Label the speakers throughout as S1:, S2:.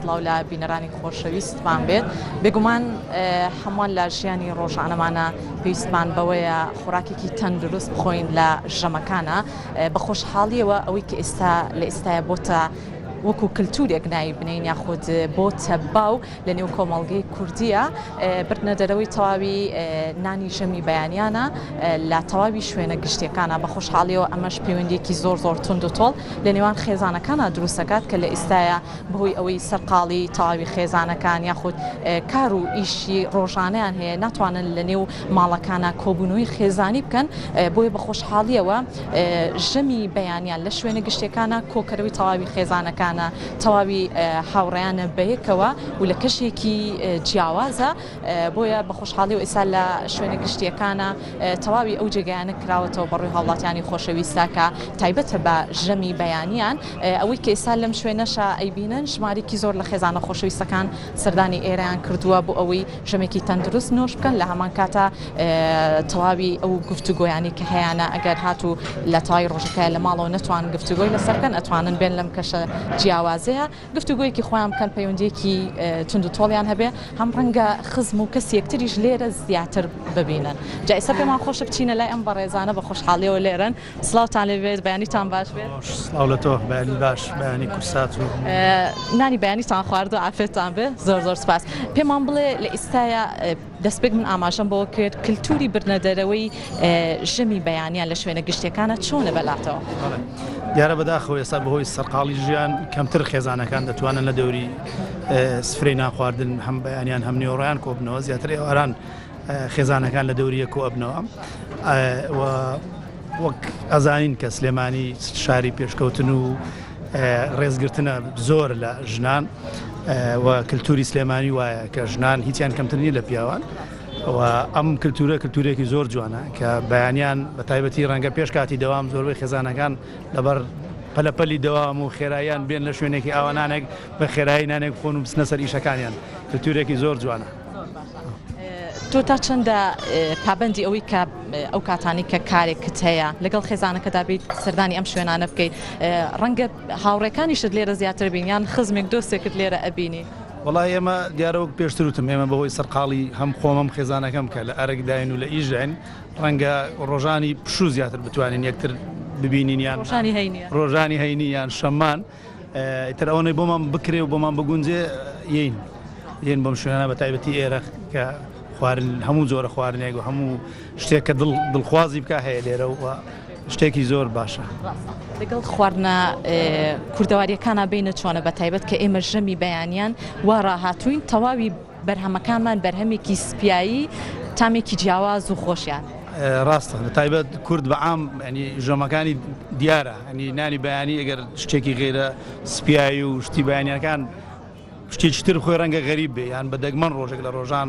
S1: سڵاو لە بینەرانی خۆشەویستمان بێت. بێگومان هەمووان لە ژیانی ڕۆژانەمانە پێویستمان بەوەیە خۆراکێکی تەندروست بخۆین لە ژەمەکانە بە خۆشحاڵیەوە ئەوەی کە ئێستا لە ئێستاە بۆتە وەکو کللتورێک ناوی بنین یاخود بۆتە باو لە نێو کۆمەڵگەی کوردیە بردنە دەرەوەی تەواوی نانی ژەمی بەیانیانە لە تەواوی شوێنە گشتیەکانە بە خۆشحاڵیەوە ئەمەش پەیوەندیەکی زۆر زۆر توند و تۆڵ لە نێوان خێزانەکانە دروستەکات کە لە ئیستایا بەهۆی ئەوەی سەرقاڵی تەواوی خێزانەکان یاخود کار و ئیشی ڕۆژانەیان هەیە ناتوانن لە نێو ماڵەکانە کۆبوونەوەی خێزانی بکەن بۆیە بە خۆشحاڵیەوە ژەمی بەیانیان لە شوێنە گشتیەکانە کۆکەرەوەی تەواوی خێزانەکانە تەواوی هاوڕێیانە بەیەکەوە و لە کەشێکی جیاوازە بۆیە بە خۆشحاڵی و ئێستا لە شوێنە گشتیەکانە تەواوی ئەو جێگایانە کراوەتەوە بەڕووی هاوڵاتیانی خۆشەویستە کە تایبەتە بە ژەمی بەیانیان ئەوەی کە ئێستا لەم شوێنەشا ئەیبینن ژمارێکی زۆر لە خێزانە خۆشەویستەکان سەردانی ئێرەیان کردووە بۆ ئەوەی ژەمێکی تەندروست نۆش بکەن لە هەمان کاتا تەواوی ئەو گفتوگۆیانی کە هەیانە ئەگەر هاتوو لە تەواوی ڕۆژەکە لە ماڵەوە نەتوان گفتوگۆی لەسەر بکەن ئەتوانن بێن لەم کەشە جیاوازەیە گفتوگۆیەکی خۆیان بکەن پەیوەندیەکی توند و تۆڵیان هەبێ هەم ڕەنگە خزم و کەسی یەکتریش لێرە زیاتر ببینن جا ئێستا پێمان خۆشە بچینە لای ئەم بەڕێزانە بە خۆشحاڵیەوە لێرەن سڵاوتان لێ بێت بەیانیتان باش بێت.
S2: سڵاو لە تۆ بەیانی باش بەیانی کورسات و.
S1: نانی بەیانیتان خواردوە عافێتان بێ زۆر زۆر سپاس پێمان بڵێ لە ئیستایا دەستپێک من ئاماژەم بەوە کرد کلتوری بردنە دەرەوەی ژەمی بەیانیان لە شوێنە گشتیەکانە چۆنە بەلاتەوە؟
S2: دیارە بەداخەوە ئێستا بەهۆی سەرقاڵی ژیان کەمتر خێزانەکان دەتوانن لە دەوری سفرەی نانخواردن هەم بەیانیان هەم نیوەڕۆیان کۆبنەوە زیاتر ئێواران خێزانەکان لە دەوری یەک کۆئەبنەوە و وەک ئەزانین کە سلێمانی شاری پێشکەوتن و ڕێزگرتنە زۆر لە ژنان و کللتوری سلێمانی وایە کە ژنان هیچیان کەمتر نیە لە پیاوان و ئەم کللتورە کللتورێکی زۆر جوانە کە بەیانیان بە تایبەتی ڕەنگە پێش کاتی دەوام زۆربەی خێزانەکان لەبەر پەلەپەلی دەوام و خێراییان بێن لە شوێنێکی ئاوانانێک بە خێرایی نانێک بخۆن و بچنە سەر ئیشەکانیان کللتورێکی زۆر جوانە.
S1: تۆ تا چەندە پابەندی ئەوەی کە ئەو کاتانەی کە کارێکت هەیە لەگەڵ خێزانەکەدا بیت سەردانی ئەم شوێنانە بکەیت ڕەنگە هاوڕێکانیشت لێرە زیاتر بین یان خزمێک دۆستێکت لێرە ئەبینی؟
S2: وەڵای ئێمە دیارە وەک پێشتر وتم ئێمە بەهۆی سەرقاڵی هەم خۆم هەم خێزانەکەم کە لە ئەرکداین و لە ئیشداین ڕەنگە ڕۆژانی پشوو زیاتر بتوانین یەکتر ببینین یان
S1: ڕۆژانی هەینی
S2: ڕۆژانی هەینی یان شەممان ئیتر ئەوەنەی بۆمان بکرێ و بۆمان بگونجێ یین یین بەم شوێنانە بە تایبەتی ئێرە کە خوارن هەموو جۆرە خواردنێک و هەموو شتێک کە دڵ دڵخوازی بکە هەیە لێرە و شتێکی زۆر باشە.
S1: لەگەڵ خواردنە کوردەواریەکانە بینە چۆنە بە تایبەت کە ئێمە ژەمی بەیانیان وا ڕاهاتوین تەواوی بەرهەمەکانمان بەرهەمێکی سپیایی تامێکی جیاواز و خۆشیان.
S2: ڕاستە بە تایبەت کورد بە عام ینی ژەمەکانی دیارە ینی نانی بەیانی ئەگەر شتێکی غیرە سپیایی و شتی بەیانیەکان شتێکی تر خۆی ڕەنگە غەریب بێ یان بە دەگمەن ڕۆژێک لە ڕۆژان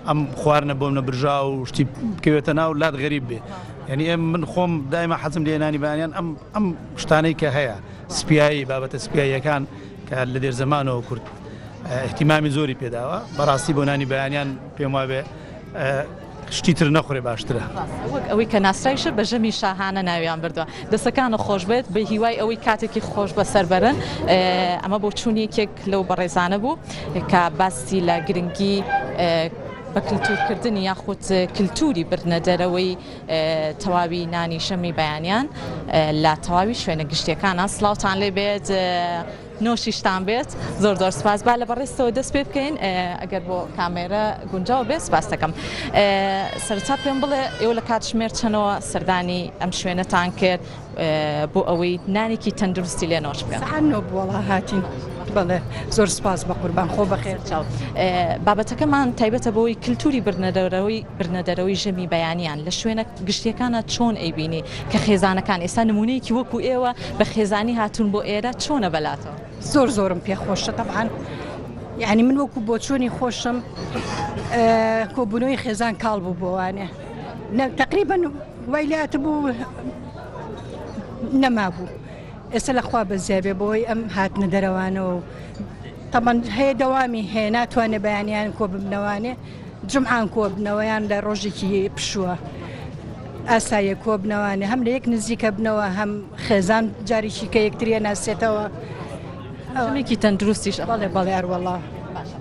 S2: ئەم خواردنە بۆم نە برژا و شتی بکەوێتە ناو لات غەریب بێ یعنی ئێم من خۆم دایمە حەزم لێ نانی بەیانیان ئەم ئەم شتانەی کە هەیە سپیایی بابەتە سپیاییەکان کە لە دێر زەمانەوە کورد احتیمامی زۆری پێداوە بەڕاستی بۆ نانی بەیانیان پێم وابێ شتی تر نەخورێ باشترە.
S1: وەک ئەوەی کە ناسراویشە بە ژەمی شاهانە ناویان بردووە. دەستەکانت خۆش بێت بە هیوای ئەوەی کاتێکی خۆش بەسەر بەرن. ئەمە بۆچوونی یەکێک لەو بەڕێزانە بوو کە باسی لە گرنگی بە کلتورکردنی یاخود کلتوری بردنە دەرەوەی تەواوی نانی ژەمی بەیانیان لە تەواوی شوێنە گشتیەکانە. سڵاوتان لێ بێت. نۆشیشتان بێت زۆر زۆر سپاس با لە بەڕێزتەوە دەست پێ بکەین ئەگەر بۆ کامێرە گونجاو بێت سپاس دەکەم سەرەتا پێم بڵێ ئێوە لە کاتژمێر چەنەوە سەردانی ئەم شوێنەتان کرد بۆ ئەوەی نانێکی تەندروستی لێ نۆش بکەن
S3: سەعات نۆ بوو وەڵا هاتین بەڵێ زۆر سپاس بە قوربان خۆ بەخێر
S1: چاو بابەتەکەمان تایبەتە بەوەی کلتوری بردنەدەرەوەی بردنەدەرەوەی ژەمی بەیانیان لە شوێنە گشتیەکانە چۆن ئەیبینی کە خێزانەکان ئێستا نمونەیەکی وەکو ئێوە بە خێزانی هاتوون بۆ ئێرە چۆنە بەلاتەوە؟
S3: زۆر زۆرم پێ خۆشە تەبعەن یعنی من وەکو بۆچوونی خۆشم کۆبوونەوەی خێزان کاڵ بوو بۆوانێ تقریبا وای لات بوو نەمابوو ئێستا لەخوا بەزیابێ بۆی ئەم هاتنە دەرەوانەوە و تەبەن هەیە دەوامی هەیە ناتوانێ بەیانیان کۆ ببنەوانێ جومعان کۆبنەوە یان لە ڕۆژێکی پشووە ئاساییە کۆبنەوانێ هەم لە یەک نزیکە بنەوە هەم خێزان جارێکی کە یەکتریە ناسێتەوە.
S1: ژەمێکی تەندروستیش.
S3: بەڵێ بەڵێ ئەروەڵا.
S1: باشە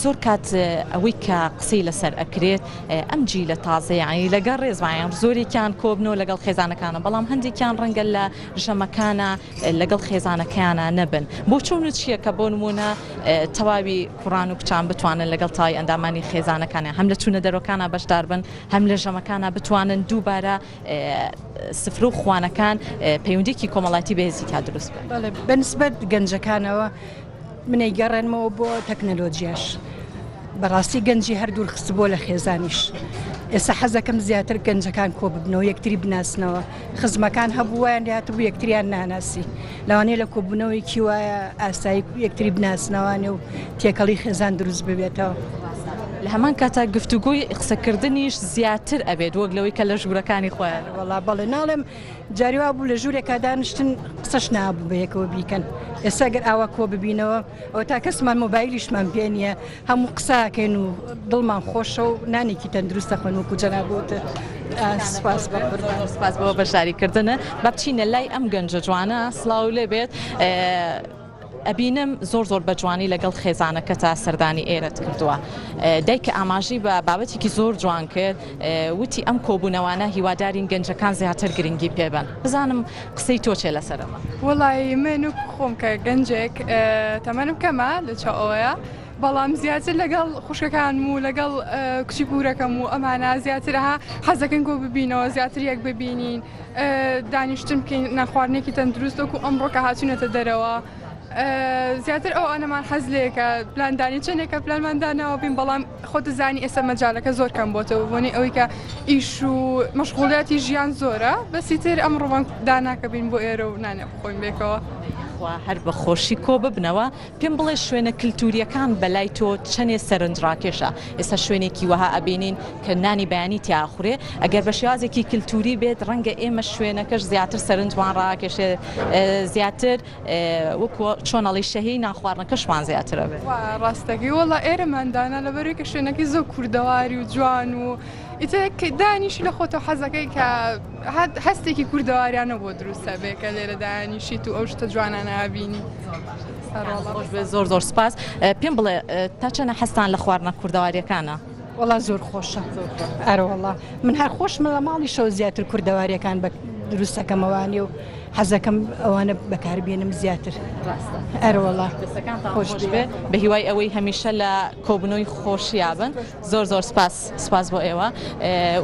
S1: زۆر کات ئەوەی کە قسەی لەسەر ئەکرێت ئەم جیلە تازە یانی لەگەڵ ڕێزمایان زۆرێکیان کۆبنەوە لەگەڵ خێزانەکانە بەڵام هەندێکیان ڕەنگە لە ژەمەکانە لەگەڵ خێزانەکەیانە نەبن بۆچوون چییە کە بۆ نمونە تەواوی کوڕان و کچان بتوانن لەگەڵ تای ئەندامانی خێزانەکانیان هەم لە چوونە دەرۆکانە بەشدار بن هەم لە ژەمەکانە بتوانن دووبارە سفرە و خوانەکان پەیوەندیەکی کۆمەڵایەتی بەهێزی تیا دروست بێت.
S3: بەڵێ بەنسبەت گەنجەکانەوە من ئەیگەڕێنمەوە بۆ تەکنەلۆجیاش بەڕاستی گەنجی هەر دوور خستبووە لە خێزانیش ئێستا حەزەکەم زیاتر گەنجەکان کۆ ببنەوە یەکتری بناسنەوە خزمەکان هەبوو وایان لێهاتبوو یەکتریان ناناسی لەوانەیە لە کۆبوونەوەیەکی وایە ئاسایی یەکتری بناسنەوانێ و تێکەڵی خێزان دروست ببێتەوە.
S1: لە هەمان کاتا گفتوگۆی قسەکردنیش زیاتر ئەبێت وەک لەوەی کە لە ژوورەکانی خۆیان.
S3: وەڵا بەڵێ ناڵێم جاری وا بوو لە ژوورێکا دانیشتن قسەش نابوو بەیەکەوە بیکەن ئێستا گەر ئاوا کۆ ببینەوە ئەوە تا کەسمان مۆبایلیشمان پێ نییە هەموو قساکەین و دڵمان خۆشە و نانێکی تەندروست دەخۆین وەکو جەناب وتت سپاس بە قوربان.
S1: زۆر سپاس بۆ بەشداری کردنت. با بچینە لای ئەم گەنجە جوانە سڵاو لێ بێت. ئەبینم زۆر زۆر بە جوانی لەگەڵ خێزانەکەتا سەردانی ئێرەت کردووە. دایکە ئاماژەی بە بابەتێکی زۆر جوان کرد وتی ئەم کۆبوونەوانە هیوادارین گەنجەکان زیاتر گرنگی پێ بەن. بزانم قسەی تۆ چێ لەسەر ئەمە؟
S4: وەڵایی من وەکو خۆم کە گەنجێک تەمەنم کەمە لە چاو ئەوەیە بەڵام زیاتر لەگەڵ خوشکەکانم و لەگەڵ کچی پورەکەم و ئەمانە زیاتر ها حەزەکەین کۆ ببینەوە زیاتر یەک ببینین دانیشتن بکەین نانخواردنێکی تەندروست وەکو ئەمڕۆ کە هاتوونەتە دەرەوە زیاتر ئەو ئەنەمان حەز لێکە پلاندانی چەندێکە پلانمان داناوە بین بەڵام خۆت دەزانی ئێستا مەجالەکە زۆر کەم بۆتەوە بۆنی ئەوەی کە ئیش و مەشغوڵیاتی ژیان زۆرە بەسی تر ئەمڕۆمان داناکە بین بۆ ئێرە و نانێ بخۆین بێکەوە.
S1: خوا هەر بە خۆشی کۆ ببنەوە. پێم بڵێ شوێنە کلتوریەکان بەلای تۆ چەنێ سەرنجڕاکێشە؟ ئێستا شوێنێکی وەها ئەبینین کە نانی بەیانی تیا ئەخورێ ئەگەر بە شێوازێکی کلتوری بێت ڕەنگە ئێمە شوێنەکەش زیاتر سەرنجمان ڕاکێشێ زیاتر وەکو چۆن ئەڵێی شەهیی نان خواردنەکەشمان زیاتر ئەبێت.
S4: وا ڕاستەکەی وەڵا ئێرەمان دانا لەبەرئەوەی کە شوێنەکەی زۆر کوردەواری و جوان و ئیتر کە دانیشی لە خۆتەوە حەزەکەی کە هەستێکی کوردەواریانە بۆ دروست ئەبێ کە لێرە دانیشیت و ئەو شتە جوانانە ئەبینی.
S1: خۆش بێت زۆر زۆر سپاس. پێم بڵێ تا چەنە حەزتان لە خواردنە کوردەواریەکانە؟
S3: وەڵا زۆر خۆشە ئەرەوەڵا من هەر خۆشمە لە ماڵیشەوە زیاتر کوردەواریەکان بە دروستەکەمەوانی و حەزەکەم ئەوانە بەکاربێنم زیاتر ئەرەوەڵا
S1: خۆش بێ بە هیوای ئەوەی هەمیشە لە کۆبنەوەی خۆشیا بن زۆر زۆر سپاس سپاس بۆ ئێوە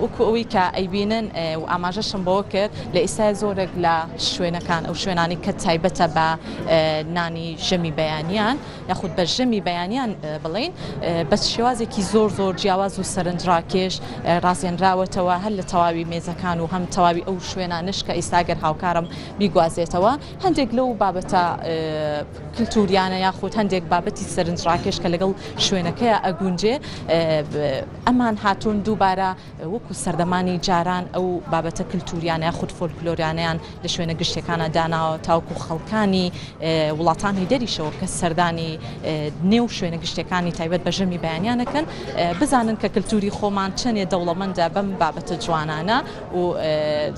S1: وەکو ئەوەی کە ئەیبینن و ئاماژەشم بەوە کرد لە ئیستا زۆرێک لە شوێنەکان ئەو شوێنانی کە تایبەتە بە نانی ژەمی بەیانیان یاخود بە ژەمی بەیانیان بڵێین بە شێوازێکی زۆر زۆر جیاواز و سەرنجڕاکێش ڕازێنراوەتەوە هەر لە تەواوی مێزەکان و هەم تەواوی ئەو شوێنانش کە ئیستا گەر هاوکارم بیگوازێتەوە هەندێک لەو بابەتە کلتوریانە یاخود هەندێک بابەتی سەرنجڕاکێش کە لەگەڵ شوێنەکەیا ئەگونجێ ئەمان هاتوون دووبارە وەکو سەردەمانی جاران ئەو بابەتە کلتوریانە یاخود فۆلکلۆریانەیان لە شوێنە گشتیەکانە داناوە تاوەکو خەڵکانی وڵاتانی دەریشەوە کە سەردانی نێو شوێنە گشتیەکانی تایبەت بە ژەمی بەیانیانەکەن بزانن کە کلتوری خۆمان چەنێ دەوڵەمەندە بەم بابەتە جوانانە و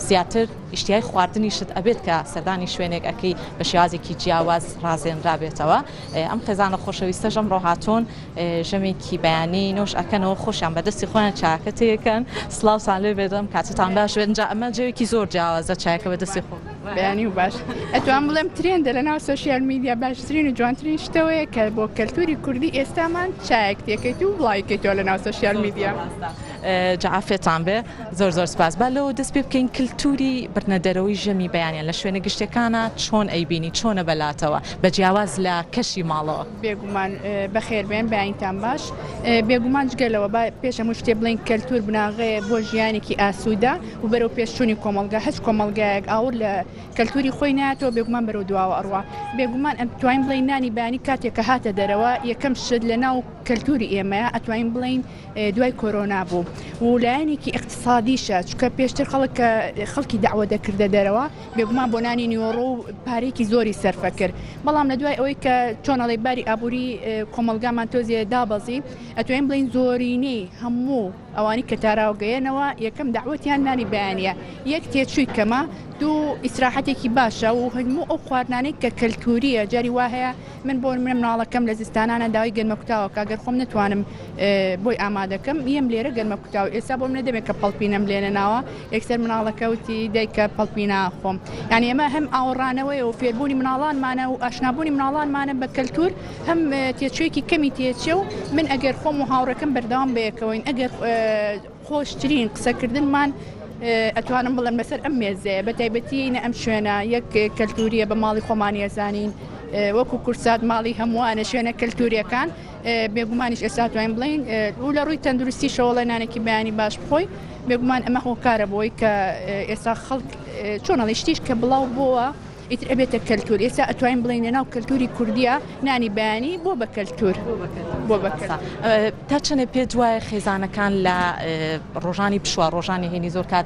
S1: زیاتر ئیشتیای خواردنیشت ئەبێت کە سەردانی شوێنێک ئەکەی بە شێوازێکی جیاواز ڕازێنرابێتەوە ئەم خێزانە خۆشەویستەش ئەمڕۆ هاتوون ژەمێکی بەیانی نۆش ئەکەنەوە خۆشیان بە دەستی خۆیان چاکە تێکەن سڵاوتان لێ بێت ئەم کاتتان باش بێت جا ئەمە جەوێکی زۆر جیاوازە چایەکە بە دەستی خۆ
S4: بەیانی و باش ئەتوان بڵێم ترێندە لە ناو سۆشیال میدیا باشترین و جوانترین شتەوەیە کە بۆ کەلتوری کوردی ئێستامان چایەک تێکەیت و بڵاویکەیتەوە لە ناو سۆشیال میدیا.
S1: جا عافێتان بێ زۆر زۆر سپاس با لەوە دەست پێ بکەین کلتوری بردنە دەرەوەی ژەمی بەیانیان لە شوێنە گشتیەکانا چۆن ئەیبینی چۆنە بەلاتەوە بە جیاواز لە کەشی ماڵەوە؟
S4: بێگومان بەخێربێن بەیانیتان باش بێگومان جگە لەوە با پێش هەموو شتێ بڵێین کەلتور بناغەیە بۆ ژیانێکی ئاسوودە و بەرەو پێشچوونی کۆمەڵگا هەچ کۆمەڵگایەک ئاوڕ لە کەلتوری خۆی نایەتەوە بێگومان بەرەو دواوە ئەڕوا بێگومان ئەتوانین بڵێین نانی بەیانی کاتێک کە هاتە دەرەوە یەکەم شت لە ناو کەلتوری ئێمەیە ئەتوانین بڵێین دوای کۆرۆنا بوو و لایەنێکی ئیقتسادیشە چونکە پێشتر خەڵک کە خەڵکی دەعوە دەکردە دەرەوە بێگومان بۆ نانی نیوەڕۆ و پارەیەکی زۆری سەرفە کرد بەڵام لە دوای ئەوەی کە چۆن ئەڵێ باری ئابووری کۆمەڵگامان تۆزێ دابەزی ئەتوانین بڵێین زۆرینەی هەموو.
S5: ئەوانی کە تاراوگەیەنەوە یەکەم دەعوەتیان نانی بەیانیە یەک تێچووی کەمە دوو ئیسراحەتێکی باشە و هەموو ئەو خواردنانەی کە کەلتوریە جاری وا هەیە من بۆ نمونە مناڵەکەم لە زستانانە داوای گەنمە کوتاوەکە گەر خۆم نەتوانم بۆی ئامادەکەم یەم لێرە گەنمە کوتاو ئێستا بۆ منە دەمێک کە پەڵپینەم لێنە ناوە یەکسەر مناڵەکە وتی دایکە پەڵپینە خۆم یعنی ئێمە هەم ئاوڕانەوەی و فێربوونی مناڵانمانە و ئاشنابوونی مناڵانمانە بە کەلتور هەم تێچوویەکی کەمی تێچێ و من ئەگەر خۆم و هاوڕێکەم بەردەوام بەیەکەوەین ئەگەر خۆشترین قسەکردنمان ئەتوانم بڵێم لەسەر ئەم مێزەیە بە تایبەتی نە ئەم شوێنە یەک کەلتوریە بە ماڵی خۆمانی ئەزانین وەکو کورسات ماڵی هەمووانە شوێنە کەلتوریەکان بێگومانیش ئێستا توانین بڵین و لە ڕووی تەندروستی شەوەڵێ نانێکی بەیانی باش بخۆی بێگومان ئەمە هۆکارە بۆی کە ئێستا خەڵک چۆنەڵی شتیش کە بڵاو بۆوە ئیتر ئەبێتە کەلتور ئێستا ئەتوانین بڵێین لەناو کەلتوری کوردیە نانی بەیانی بۆ بە کەلتور بۆ بە کەلتور.
S1: تا چەنێ پێت وایە خێزانەکان لە ڕۆژانی پشوە ڕۆژانی هەینی زۆر کات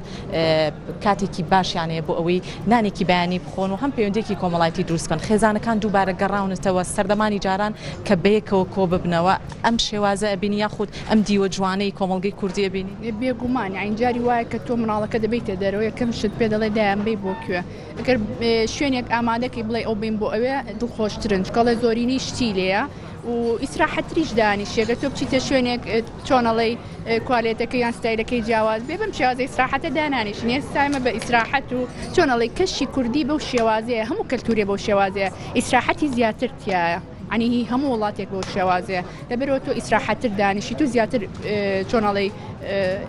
S1: کاتێکی باشیان هەیە بۆ ئەوەی نانێکی بەیانی بخۆن و هەم پەیوەندیەکی کۆمەڵایەتی دروست بکەن خێزانەکان دووبارە گەڕاونەتەوە سەردەمانی جاران کە بەیەکەوە کۆ ببنەوە ئەم شێوازە ئەبینی یاخود ئەم دیوە جوانەی کۆمەڵگەی کوردی ئەبینی؟
S5: بێگومان یانی جاری وایە کە تۆ مناڵەکە دەبەیتە دەرەوە یەکەم شت پێ دەڵێ دایان بەی بۆ کوێ ئەگەر شوێنێک ئامادەکەی بڵێ ئەو بین بۆ ئەوێ دڵخۆشترن چکەڵێ زۆرینەی شتی لێیە و ئیسراحەتریش دانیشی ئەگەر تۆ بچیتە شوێنێک چۆنەڵی کوالێتەکە یان ستایلەکەی جیاواز بێ بەم شێوازە ئیسراحەتە دانانیشن ئێستا ئێمە بە ئیسراحەت و چۆنەڵی کەشی کوردی بەو شێوازەیە هەموو کەلتورێ بەو شێوازەیە ئیسراحەتی زیاتر تایە عنی هی هەموو وڵاتێک بەو شێوازەیە لەبەرەوە تۆ ئیسراحەتر دانیشیت و زیاتر چۆنەڵی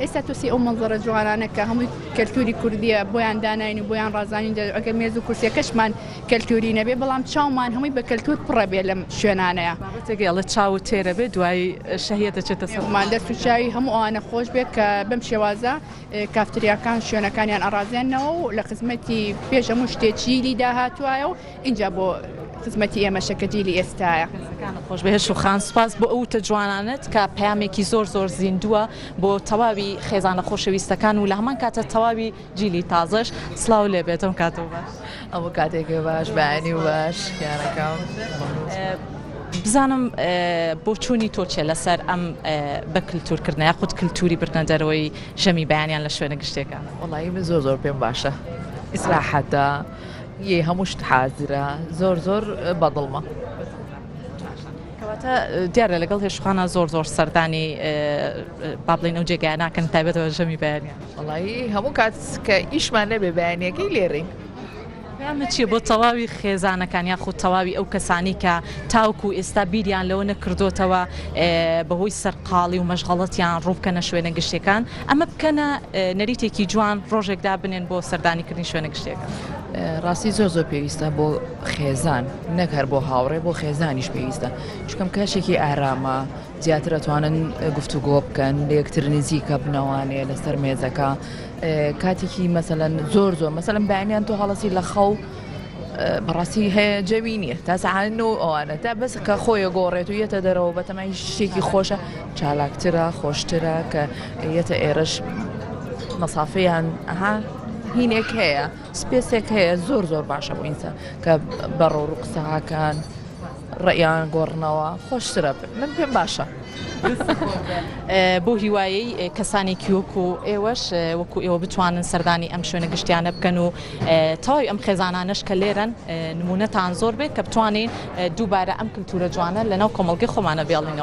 S5: ئێستا تۆ سێ ئەو مەنزەرە جوانانە کە هەمووی کەلتوری کوردیە بۆیان داناین و بۆیان ڕازانین ئەگەر مێز و کورسیەکەشمان کەلتوری نەبێ بەڵام چاومان هەمووی بە کەلتور پڕە بێ لەم شوێنانەیە.
S1: بابەتێک ئەڵێ چاوت تێرە بێ دوایی شەهیە دەچێتە سەر.
S5: بێگومان دەست و چاوی هەموو ئەوانە خۆش بێ کە بەم شێوازە کافتریاکان شوێنەکانیان ئەڕازێننەوە و لە خزمەتی پێش هەموو شتێ جیلی داهاتوایە و ئینجا بۆ خزمەتی ئێمەشە کە جیلی ئێستایە.
S1: دەستەکانت خۆش بێ هێشوو خان سوپاس بۆ ئەو وتە جوانانەت کە پەیامێکی زۆر زۆر زیندووە بۆ تەواوی خێزانە خۆشەویستەکان و لە هەمان کاتە تەواوی جیلی تازەش سڵاو لێ بێت ئەم کاتەو باش.
S6: هەموو کاتێکێ باش بەیانی و باش گیانەکەم.
S1: بزانم بۆچوونی تۆ چیە لەسەر ئەم بە کلتور کردنە یاخود کلتوری بردنە دەرەوەی ژەمی بەیانیان لە شوێنە گشتیەکان؟
S6: وەڵایی من زۆر زۆر پێم باشە ئیسراحەتە یەی هەموو شت حازرە زۆر زۆر بەدڵمە.
S1: کەواتە دیارە لەگەڵ هێشخانە زۆر زۆر سەردانی با بڵێین ئەو جێگایە ناکەن تایبەتەوە ژەمی بەیانیان.
S6: وەڵایی هەموو کات کە ئیشمان نەبێ بەیانیەکەی لێرەین.
S1: پەیامت چیە بۆ تەواوی خێزانەکان یاخود تەواوی ئەو کەسانەی کە تاوەکو ئێستا بیریان لەوە نەکردۆتەوە بەهۆی سەرقاڵی و مەشغەڵەتیان ڕووبکەنە شوێنە گشتیەکان ئەمە بکەنە نەریتێکی جوان ڕۆژێک دابنێن بۆ سەردانیکردنی شوێنە گشتیەکان؟
S6: ڕاستی زۆر زۆر پێویستە بۆ خێزان نەک هەر بۆ هاوڕێ بۆ خێزانیش پێویستە چکەم کەشێکی ئارامە زیاتر ئەتوانن گفتوگۆ بکەن لە یەکتر نزیکە بنەوانێ لەسەر مێزەکە کاتێکی مەسەەن زۆر زۆر مەسەلەن بەیانیان تۆ هەڵەسی لە خەو بەڕاستی هەیە جەوی نییە تا سەعات و ئەوانە تا بەس کە خۆیە گۆڕێت و یەتە دەرەوە بەتەمای شتێکی خۆشە چالاکترە خۆشترە کە یەتە ئێرەش مەسافەیان ئەها هینێک هەیە سپێسێک هەیە زۆر زۆر باشە بۆ ئینسان کە بەڕۆ و قسەکان ڕێیان گۆڕنەوە خۆشترە من پێم باشە.
S1: بەو هیوایەی کەسانێکی وەکو ئێوەش وەکو ئێوە بتوانن سەردانی ئەم شوێنە گشتیانە بکەن و تەواوی ئەم خێزانانەش کە لێرەن نمونەتان زۆر بێت کە بتوانین دووبارە ئەم کلتورە جوانە لەناو کۆمەڵگەی خۆمانە بێڵینەوە.